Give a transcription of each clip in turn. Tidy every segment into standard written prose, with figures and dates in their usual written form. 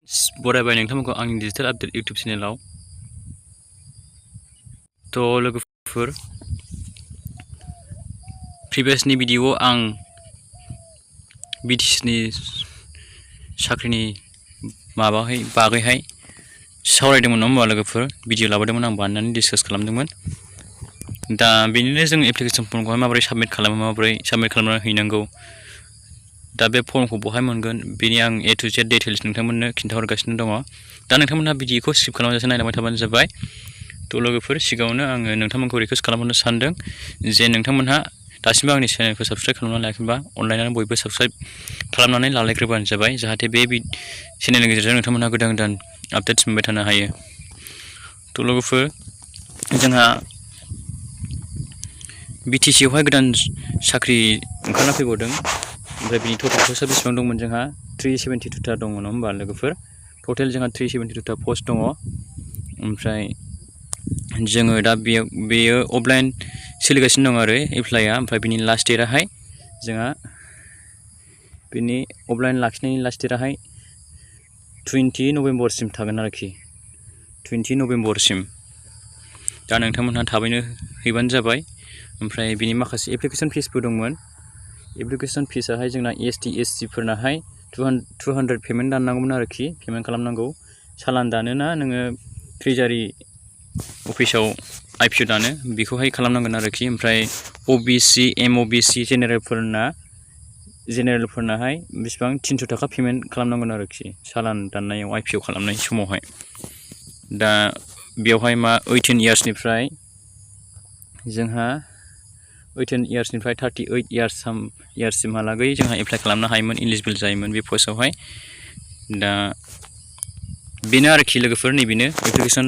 बरायबाय नोंथांमोनखौ आंनि digital update YouTube चेनेलाव। लोगोफोर प्रिभियासनि video आं बिटिसिनि साख्रिनि बागैहाय सावरायदोंमोन नङा होमबा लोगोफोर, भिडिअ लाबोदोंमोन आं बानायनानै डिसकास खालामदोंमोन। दा बेनिनो जों एप्लिकेसन फर्मखौहाय माबोरै साबमिट खालामो, माबोरै साबमिट खालामनानै हैनांगौ, दा बे फर्मखौ बहाय मोनगोन बेनि आं A to Z डिटेल्स नोंथांमोननो खिन्थाहरगासिनो दङ। दा नोंथांमोनहा भिडिअखौ स्किप खालामाजासे नायलांबाय थाबानो जाबाय। लोगोफोर सिगाङावनो आङो नोंथांमोनखौ रिकुवेस्ट खालामहरनो सानदों जे नोंथांमोनहा दासिमबो आंनि चेनेलखौ साबस्क्राइब खालामनानै लायाखैबा अनलाइनानै बयबो साबस्क्राइब खालामनानै लालायग्रोबानो जाबाय, जाहाथे बे चेनेलनि गेजेरजों नोंथांमोनहा गोदान गोदान आपडेट्स मोनबाय थानो हायो। लोगोफोर जोंहा बिटिसिआवहाय गोदान साख्रि ओंखारना फैबावदों। ओमफ्राय बिनि टटेल पस्टआ बेसेबां दंमोन जोंहा 372 दङ नङा होमबा लोगोफोर। टटेल जोंहा 372 पस्ट दङ। ओमफ्राय जोङो दा बेयो अफलाइन सोलिगासिनो दं आरो एप्लाइआ। ओमफ्राय बिनि लास्ट डेटआहाय जोंहा बिनि अफलाइन लाखिनायनि लास्ट डेटआहाय 20 नभेम्बरसिम थागोन आरोखि, 20 नभेम्बरसिम। दा नोंथांमोनहा थाबैनो हैबानो जाबाय। ओमफ्राय बिनि माखासे एप्लिकेसन फिसबो दंमोन। एप्लिकेसन फिसआहाय जोंना ST SC फोरनाहाय 200 पेमेन्ट दाननांगौमोन आरोखि, पेमेन्ट खालामनांगौ। सालान दानोना नोङो ट्रेजारि अफिसाव IPO दानो, बेखौहाय खालामनांगोन आरोखि। ओमफ्राय OBC MOBC जेनेरेलफोरनाहाय बेसेबां 300 थाखा पेमेन्ट खालामनांगोन आरोखि सालान दाननायाव IPO खालामनाय समावहाय। दा बेवहाय 18 इयार्सनिफ्राय जोंहा 18 इयार्सनिफ्राय 38 इयार्ससिमहालागै जोंहा एप्लाइ खालामनो हायोमोन, इलिजिबोल जायोमोन बे पस्टआवहाय। दा बेनो आरोखि लोगोफोर, नैबेनो एप्लिकेसन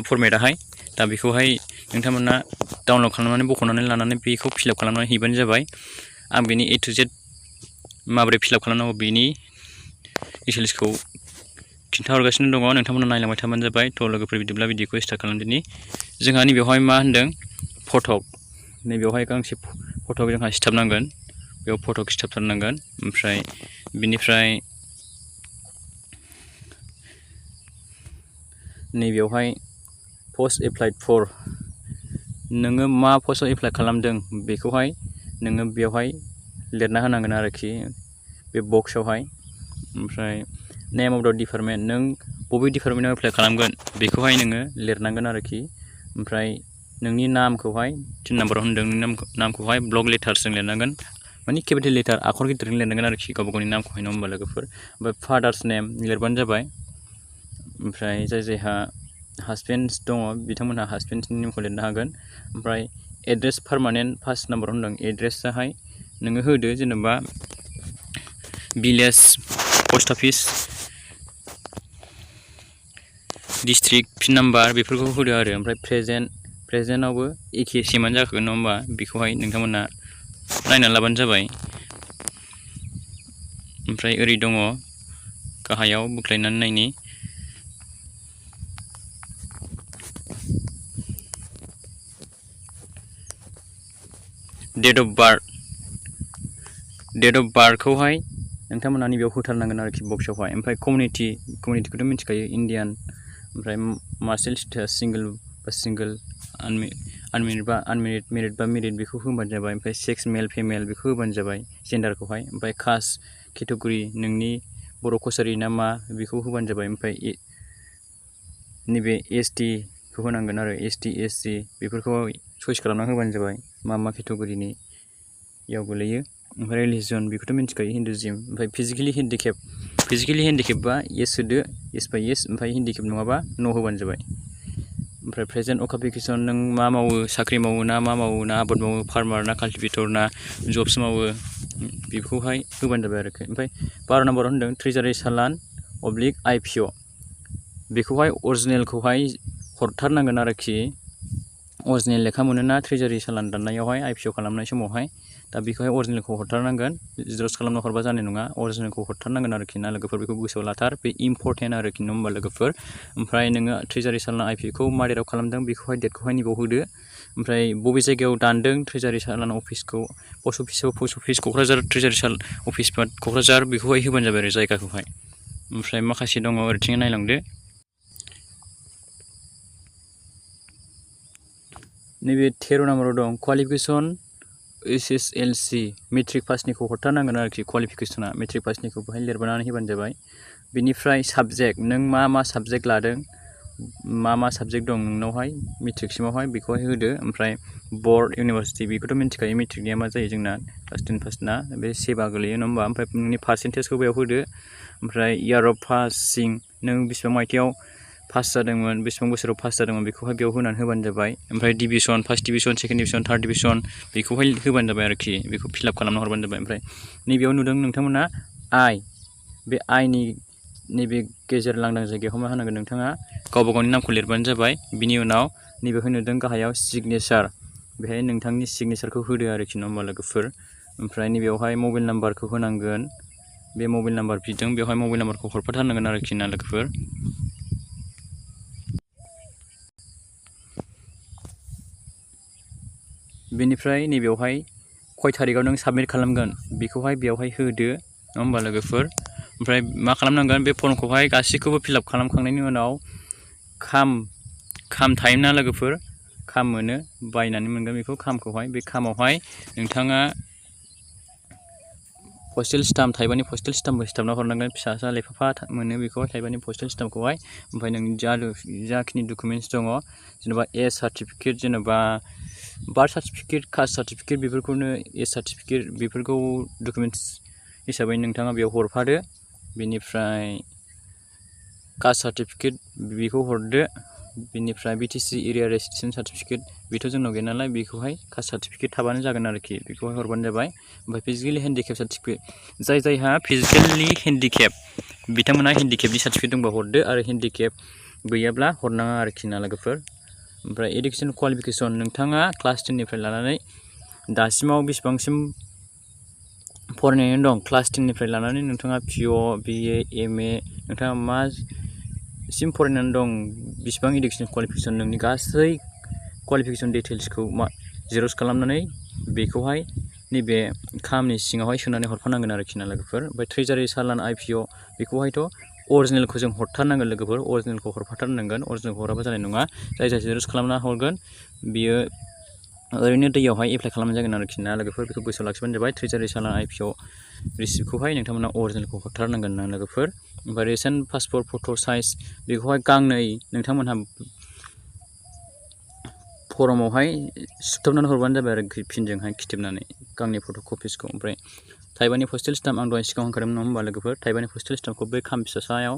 फर्मेटआहाय। दा बेखौहाय नोंथांमोना डाउनलड खालामनानै बख'नानै लानानै बेखौ फिलआप खालामनानै हैबानो जाबाय। आं बेनि A to Z माबोरै फिलआप खालामनांगौ बेनि डिटेल्सखौ खिन्थाहरगासिनो दङ, नोंथांमोना नायलांबाय थाबानो जाबाय। लोगोफोर बिदिब्ला भिडिअखौ स्टार्ट खालामदिनि। जोंहा नैबेवहाय मा होनदों, फटक, नैबेवहाय गांसे फटक जोंहा सिथाबनांगोन, बेयाव फटक सिथाबथारनांगोन। ओमफ्राय बिनिफ्राय नैबेवहाय पस्ट एप्लाइड फर, नोङो मा पस्टआव एप्लाइ खालामदों बेखौहाय नोङो बेवहाय लिरना होनांगोन आरोखि बे बक्सआवहाय। ओमफ्राय नेम अफ द डिपार्टमेन्ट, नों बबे डिपार्टमेन्टआव एप्लाइ खालामगोन बेखौहाय नोङो लिरनांगोन आरोखि। ओमफ्राय नोंनि नामखौहाय 3 नाम्बाराव होनदों, नोंनि नामखौहाय ब्लक लेटार्सजों लिरनांगोन, माने केपिटेल लेटार आखर गिदिरजों लिरनांगोन आरोखि गावबा गावनि नामखौहाय नङा होमबा लोगोफोर। ओमफ्राय फादार्स नेम लिरबानो जाबाय। ओमफ्राय जायहा हासबेन्ड्स दङ बिथांमोनहा हासबेन्ड्सनि नेमखौ लिरनो हागोन। ओमफ्राय एड्रेस पारमानेन्ट 1 नाम्बाराव होनदों, एड्रेसआहाय नोङो होदो, जेनेबा village, post office, district, pin number बेफोरखौ होदो आरो। ओमफ्राय प्रेजेन्टआवबो एखे सेमानो जाखागोन नङा होमबा, बेखौहाय नोंथांमोना नायनानै लाबानो जाबाय। ओमफ्राय ओरै दङ गाहायाव बोख्लायनानै नायनि, डेट अफ बार्थखौहाय नोंथांमोना नैबेयाव होथारनांगोन आरोखि बक्सआवहाय। ओमफ्राय कमिउनिटिखौथ' मिथिखायो, इण्डियान। ओमफ्राय मार्शियेल स्टेटास सिंगोल, आनमेरिड बा आनमेरिड, मेरिड बा मेरिड बेखौ होबानो जाबाय। ओमफ्राय सेक्स मेल फिमेल बेखौ होबानो जाबाय, जेन्डारखौहाय। ओमफ्राय कास्ट केटेगरि, नोंनि बर' कसारि ना मा बेखौ होबानो जाबाय। ओमफ्राय नैबे ST खौ होनांगोन आरो, ST SC बेफोरखौ चइस खालामना होबानो जाबाय मा केटेगरिनि याव गोलैयो। ओमफ्राय रिलिजन बेखौथ' मिथिखायो, हिन्दुइज्म। ओमफ्राय फिजिकेलि हेन्डिकेपबा येस होदो, येस बा येस। ओमफ्राय हेन्डिकेप नङाबा न' होबानो जाबाय। ओमफ्राय प्रेजेन्ट अकुपेसन, नों मा मावो, साख्रि मावो ना मा मावो, ना आबाद मावो, फार्मार ना काल्टिभेटर ना जब्स मावो, बेखौहाय होबानो जाबाय आरोखि। ओमफ्राय 12 नाम्बाराव होनदों ट्रेजारि सालान / IPO, बेखौहाय अरिजिनेलखौहाय हरथारनांगोन आरोखि। अरिजिनेल लेखा मोनोना ट्रेजारि सालान दाननायावहाय, IPO खालामनाय समावहाय। दा बेखौहाय अरिजिनेलखौ हरथारनांगोन, जेरक्स खालामना हरबा जानाय नङा, अरिजिनेलखौ हरथारनांगोन आरोखि ना लोगोफोर, बेखौ गोसोआव लाथार, बे इम्परटेन्ट आरोखि नङा होमबा लोगोफोर। ओमफ्राय नोङो ट्रेजारि सालान IPOखौ मा डेटआव खालामदों बेखौहाय डेटखौहाय नैबाव होदो। ओमफ्राय बबे जायगायाव दानदों ट्रेजारि सालान अफिसखौ, पस्ट अफिस क'क्राझार, ट्रेजारि सालान अफिस क'क्राझार, बेखौहाय होबानो जाबाय आरो जायगाखौहाय। ओमफ्राय माखासे दङ ओरैथिं नायलांदो। नैबे 13 नाम्बाराव दं क्वालिफिकेसन SSLC मेट्रिक पासनिखौ हरथारनांगोन आरोखि क्वालिफिकेसना मेट्रिक पासनिखौ बेहाय लिरबोनानै होबानो जाबाय। बिनिफ्राय साबजेक्ट नों मा साबजेक्ट लादों मा साबजेक्ट दं नोंनावहाय मेट्रिकसिमावहाय बेखौहाय होदो। ओमफ्राय बर्ड इउनिभारसिटि बेखौथ' मिन्थिखायो मेट्रिकनिया मा जायो जोंना क्लास 10 पासना बे सेबा गोलैयो नङा होमबा। ओमफ्राय नोंनि पार्सेन्टेजखौ बेयाव होदो। ओमफ्राय इयार अफ पासिं नों बेसेबां मायथाइयाव पास जादोंमोन बेसेबां बोसोराव पास जादोंमोन बेखौहाय बेयाव होनानै होबानो जाबाय। ओमफ्राय division first division second division third division बेखौहाय होबानो जाबाय आरोखि बेखौ फिलआप खालामना हरबानो जाबाय। ओमफ्राय नैबेयाव नुदों नोंथांमोना बे आइनि नैबे गेजेर लांदां जायगायाव मा होनांगोन नोंथाङा गावबा गावनि नामखौ लिरबानो जाबाय। बिनि उनाव नैबेवहाय नुदों गाहायाव सिगनेचार बेहाय नोंथांनि सिगनेचारखौ होदो आरोखि नङा होमबा लोगोफोर। ओमफ्राय नैबेयावहाय मबाइल नाम्बारखौ होनांगोन। बे मबाइल नाम्बार बिदों बेवहाय मबाइल नाम्बारखौ हरफाथारनांगोन आरोखि ना लोगोफोर। बेनिफ्राय नैबेयावहाय खय थारिखआव नों साबमिट खालामगोन बेखौहाय बेयावहाय होदो नङा होमबा लोगोफोर। ओमफ्राय मा खालामनांगोन बे फर्मखौहाय गासैखौबो फिलआप खालामखांनायनि उनाव खाम थायोना लोगोफोर खाम मोनो बायनानै मोनगोन बेखौ खामखौहाय बे खामावहाय नोंथाङा पस्टेल स्टाम्प थाइबानि पस्टेल स्टाम्पबो सिथाबना हरनांगोन फिसा लेफाफा मोनो बेखौहाय थाइबानि पस्टेल स्टाम्पखौहाय। ओमफ्राय नोंनि जाखिनि डकुमेन्टस दङ जेनेबा एज सार्टिफिकेट जेनेबा बार्थ सार्टिफिकेट कास्ट सार्टिफिकेट बेफोरखौनो एज सार्टिफिकेट बेफोरखौ डकुमेन्टस हिसाबै नोंथाङा बेयाव हरफादो। बेनिफ्राय कास्ट सार्टिफिकेट बेखौ हरदो। बेनिफ्राय BTC एरिया रेसिडेन्सन सार्टिफिकेट बेथ' जोंनाव गैया नालाय बेखौहाय कास्ट सार्टिफिकेट थाबानो जागोन आरोखि बेखौहाय हरबानो जाबाय। ओमफ्राय फिजिकेलि हेन्डिकेप सार्टिफिकेट जायहा फिजिकेलि हेन्डिकेप बिथांमोना हेन्डिकेपनि सार्टिफिकेट दंबा हरदो आरो हेन्डिकेप गैयाब्ला हरनाङा आरोखि ना लोगोफोर। ओमफ्राय एडुकेसन क्वालिफिकेसन नोंथाङा क्लास 10 निफ्राय लानानै दासिमाव बेसेबांसिम फरायनानै दं क्लास 10 निफ्राय लानानै नोंथाङा PO BA MA नोंथाङा मासिम फरायनानै दं बेसेबां इडुकेसन क्वालिफिकेसन नोंनि गासै क्वालिफिकेसन डिटेल्सखौ जेरक्स खालामनानै बेखौहाय नैबे खामनि सिङावहाय सोनानै हरफानांगोन आरोखि ना लोगोफोर। ओमफ्राय ट्रेजारि सालान IPO बेखौहायथ' अरिजिनेलखौ जों हरथारनांगोन लोगोफोर अरिजिनेलखौ हरफाथारनांगोन अरिजिनेलखौ हराबा जानाय नङा। जाय जेरक्स खालामना हरगोन बियो ओरैनो दैयावहाय एप्लाइ खालामनाय जागोन आरोखि ना लोगोफोर बेखौ गोसोआव लाखिबानो जाबाय। ट्रेजारि सालान IPO रिसिप्टखौहाय नोंथांमोना अरिजिनेलखौ हरथारनांगोन ना लोगोफोर। ओमफ्राय रिसेन्ट पासपर्ट फट' साइज बेखौहाय गांनै नोंथांमोनहा फर्मावहाय सुथाबनानै हरबानो जाबाय आरो फिनजोंहाय खिथेबनानै गांनै फट' कपिसखौ। ओमफ्राय थाइबानि पस्टेल स्टाम्प आं दहाय सिगाङाव होनखादोंमोन नङा होमबा लोगोफोर। थाइबानि पस्टेल स्टाम्पखौ बे खाम फिसायाव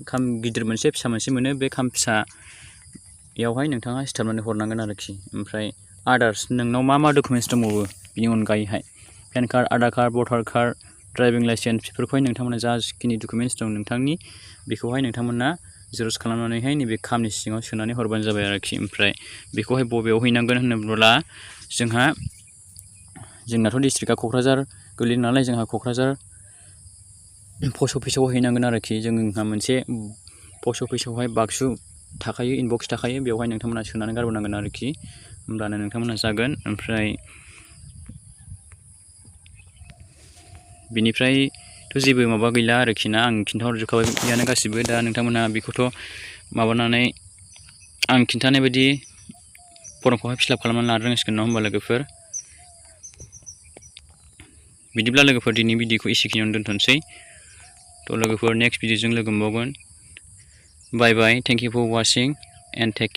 खाम गिदिर मोनसे फिसा मोनसे मोनो बे खाम फिसायावहाय नोंथाङा सिथाबनानै हरनांगोन आरोखि। ओमफ्राय आदार्स नोंनाव मा डकुमेन्टस दंबावो बिनि अनगायैहाय पेन कार्ड आधार कार्ड भटार कार्ड ड्राइभिं लाइसेन्स बेफोरखौहाय नोंथांमोना जाखिनि डकुमेन्टस दं नोंथांनि बेखौहाय नोंथांमोना जेरक्स खालामनानैहाय नैबे खामनि सिङाव सोनानै हरबानो जाबाय आरोखि। ओमफ्राय बेखौहाय बबेयाव हैनांगोन होनोब्ला जोंनाथ' डिस्ट्रिक्टआ क'क्राझार गोलैयो नालाय जोंहा क'क्राझार पस्ट अफिसाव हैनांगोन आरोखि। जोंहा मोनसे पस्ट अफिसावहाय बाक्सु थाखायो इनबक्स थाखायो बेवहाय नोंथांमोना सोनानै गारबोनांगोन आरोखि होमब्लानो नोंथांमोना जागोन। ओमफ्राय बिनिफ्रायथ' जेबो माबा गैला आरोखि ना आं खिन्थाहरजोबखाबायानो गासिबो। दा नोंथांमोना बेखौथ' माबानानै आं खिन्थानाय बायदि फर्मखौहाय फिलआप खालामनानै लानो रोंसिगोन नङा होमबा लोगोफोर। बिदिब्ला लोगोफोर दिनै भिडिअखौ एसेखिनियावनो दोनथ'नोसै। थ' लोगोफोर नेक्स्ट भिडिअजों लोगो मोनबावगोन। Bye bye thank you for watching and take care.